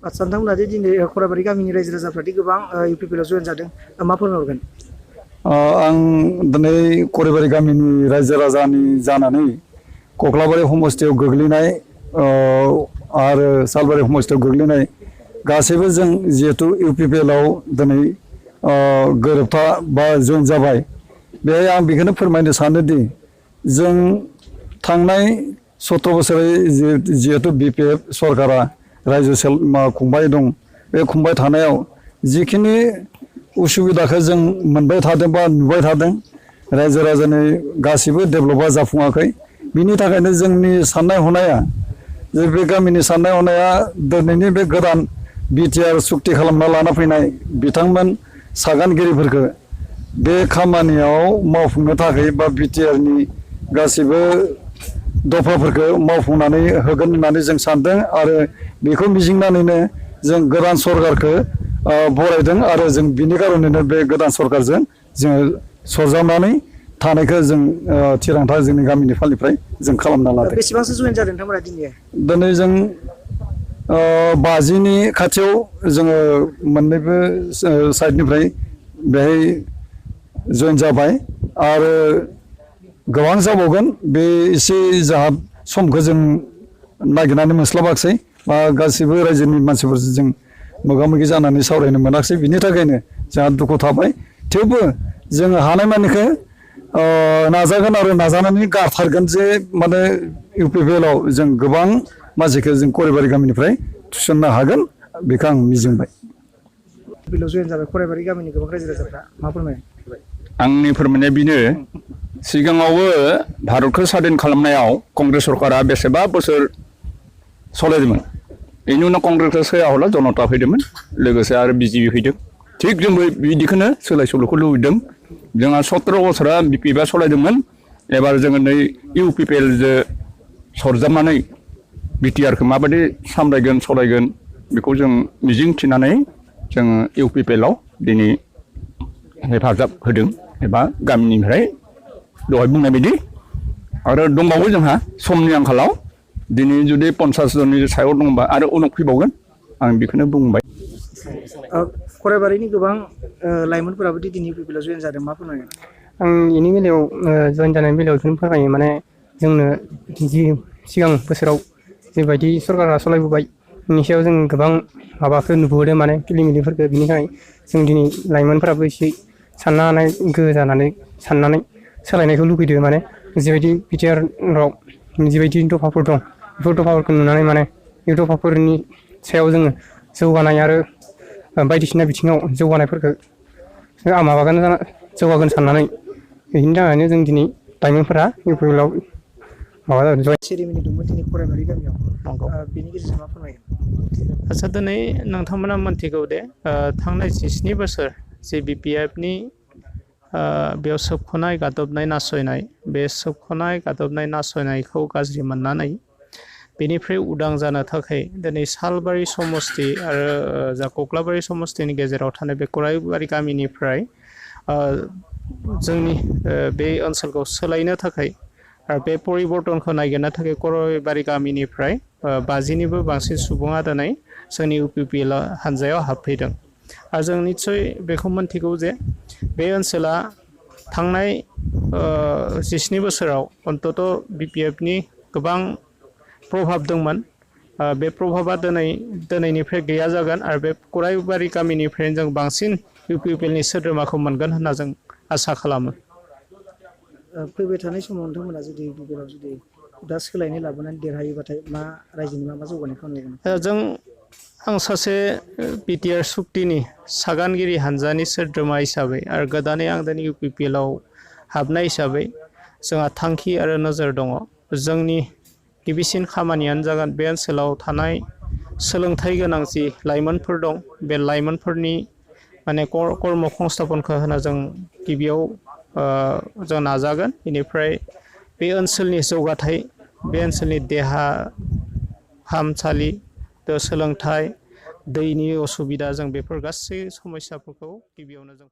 आदसा नोंथांमोना दि दिनै खराबारि गामिनि रायजो राजाफ्रा दि गोबां इउपिपिएल आव जयेन जादों मा फोरमायहरगोन? आं दिनै खराबारि गामिनि रायजो राजानि जानानै कक्लाबारि समस्थियाव गोग्लैनाय आरो सालबारि समस्थियाव गोग्लैनाय गासैबो जों जिहेतु इउपिपिएल आव दिनै गोरोबथा बा जयेन जाबाय बेहाय आं बेखौनो फोरमायनो सानोदि जों थांनाय 17 बोसोरै जिहेतु बिपिएफ सरकारा रायजो खुंबाय दं बे खुंबाय थानायाव जिखिनि उसुबिदाखौ जों मोनबाय थादों बा नुबाय थादों रायजो राजानि गासिबो डेभेलपा जाफुङाखै बिनि थाखायनो जोंनि साननाय हनाया जे बे गामिनि साननाय हनाया दिनैनि बे गोदान बिटिआर सुक्ति खालामना लाना फैनाय बिथांमोन सागानगिरिफोरखौ बे खामानियाव मावफुंनो थाखाय बा बिटिआरनि गासिबो दफाफोरखौ मावफुंनानै होगोन होननानै जों सानदों आरो बेखौ मिजिंनानैनो जों गोदान सरकारखौ बरायदों आरो जों बिनि खार'नैनो बे गोदान सरकारजों जोङो सरजाबनानै थानायखौ जों थिरांथा जोंनि गामिनि फालनिफ्राय जों खालामना लादों। बेसेबांसो जयेन जादों नोंथांमोना दिनै जों 50नि खाथियाव जोङो मोननैबो साइडनिफ्राय बेहाय जयेन जाबाय आरो गोबां जाबावगोन बे एसे जाहा समखौ जों नागिरनानै मोनस्लाबाखसै बा गासिबो रायजोनि मानसिफोरजों जों मोगा मोगि जानानै सावरायनो मोनाखसै बिनि थाखायनो जोंहा दुखु थाबाय थेवबो जोङो हानायमानिखौ नाजागोन आरो नाजानानै गारथारगोन जे माने इउपिपिएल आव जों गोबां मानसिखौ जों खराबारि गामिनिफ्राय थिसननो हागोन बेखौ आं मिजिंबाय। इउपिपिएल जयेन जाबाय खराबारि गामिनि गोबां रायजो राजाफ्रा मा फोरमायो? आंनि फोरमायनाया बेनो सिगाङावबो भारतखौ स्वाधीन खालामनायाव कंग्रेस सरकारा बेसेबा बोसोर सलायदोंमोन बेनि उनाव कंग्रेसखौ सोलायहरला जनता फैदोंमोन लोगोसे आरो बिजेपि फैदों थिग जोंबो बिदिखौनो सोलाय सोल'खौ लुबैदों जोंहा 17 बोसोरा बिपिएफआ सलायदोंमोन एबार जोङो नै इउपिपिएलजों सरजाबनानै बिटिआरखौ माबायदि सामलायगोन सलायगोन बेखौ जों मिजिं थिनानै जोङो इउपिपिएल आव दिनै हेफाजाब होदों एबा गामिनिफ्राय दहाय बुंनाय बायदि आरो दंबावो जोंहा समनि आंखालाव दिनै जुदि 50 जननि सायाव दंबा आरो उनाव फैबावगोन आं बेखौनो बुंबाय। खराबारिनि गोबां लाइमोनफोराबो दिनै इउपिपिएल जयेन जादों मा फोरमायगोन? आं बेनि बेलायाव जयेन जानायनि बेलायाव बेखौनो फोरमायो माने जोंनो जि सिगां बोसोराव जेबायदि सरकारा सालायबोबाय बिनि सायाव जों गोबां माबाखौ नुबोदों माने फिलिमिलिफोरखौ बिनिखाय जों दिनै लाइमोनफोराबो एसे साननो हानाय गोहो जानानै साननानै सोलायनायखौ लुगैदों माने जिबायदि बिटिआराव जिबायदि दफाफोर दं बेफोर दफाफोरखौ नुनानै माने बे दफाफोरनि सायाव जोङो जौगानाय आरो बायदिसिना बिथिङाव जौगानायफोरखौ जौगागोन साननानै बेनि थाखायनो जों दिनै लाइमोनफोरा इउपिपिएल आव माबा सेरेमनि दंमोन दिनै खराबारि गामियाव बेनि गेजेरजों मा फोरमायगोन? आच्चा दिनै नोंथांमोना मोनथिगौ दे थांनाय 17 बोसोर जे बिपिएफनि बेयाव सोबख'नाय गादबनाय नासयनाय बे सोबख'नाय गादबनाय नासयनायखौ गाज्रि मोननानै बेनिफ्राय उदां जानो थाखाय दिनै सालबारि समस्ति आरो जा कक्लाबारि समस्तिनि गेजेराव थानाय बे खराबारि गामिनिफ्राय जोंनि बे ओनसोलखौ सोलायनो थाखाय आरो बे परिबर्तनखौ नागिरनो थाखाय खराबारि गामिनिफ्राय 50निबो बांसिन सुबुङा दिनै जोंनि इउपिपिएल हान्जायाव हाबफैदों आरो जों निस्सय बेखौ मोनथिगौ जे बे ओनसोला थांनाय 17 बोसोराव अन्तत बिपिएफनि गोबां प्रभाब दंमोन बे प्रभाबा दिनैनिफ्राय गैया जागोन आरो बे खराबारि गामिनिफ्रायनो जों बांसिन इउपिपिएलनि सोद्रोमाखौ मोनगोन होनना जों आसा खालामो। फैबाय थानाय समाव नोंथांमोना जुदि इउपिपिएलआव जुदि दा सोलायनाय लाबोनानै देरहायोबाथाय मा रायजोनि मा जौगानायखौ नुगोन? आं सासे बिटिआर सुक्तिनि सागानगिरि हान्जानि सोद्रोमा हिसाबै आरो गोदानै आं दिनै इउपिपिएल आव हाबनाय हिसाबै जोंहा थांखि आरो नोजोर दङ जोंनि गिबिसिन खामानियानो जागोन बे ओनसोलाव थानाय सोलोंथाइ गोनां जि लाइमोनफोर दं बे लाइमोनफोरनि माने कर्म संस्थापनखौ होनो जों गिबियाव जों नाजागोन बेनिफ्राय बे ओनसोलनि जौगाथाय बे ओनसोलनि देहा फाहामसालि सोलोंथाइ दैनि असुबिदा जों बेफोर गासै समस्याफोरखौ गिबियावनो जों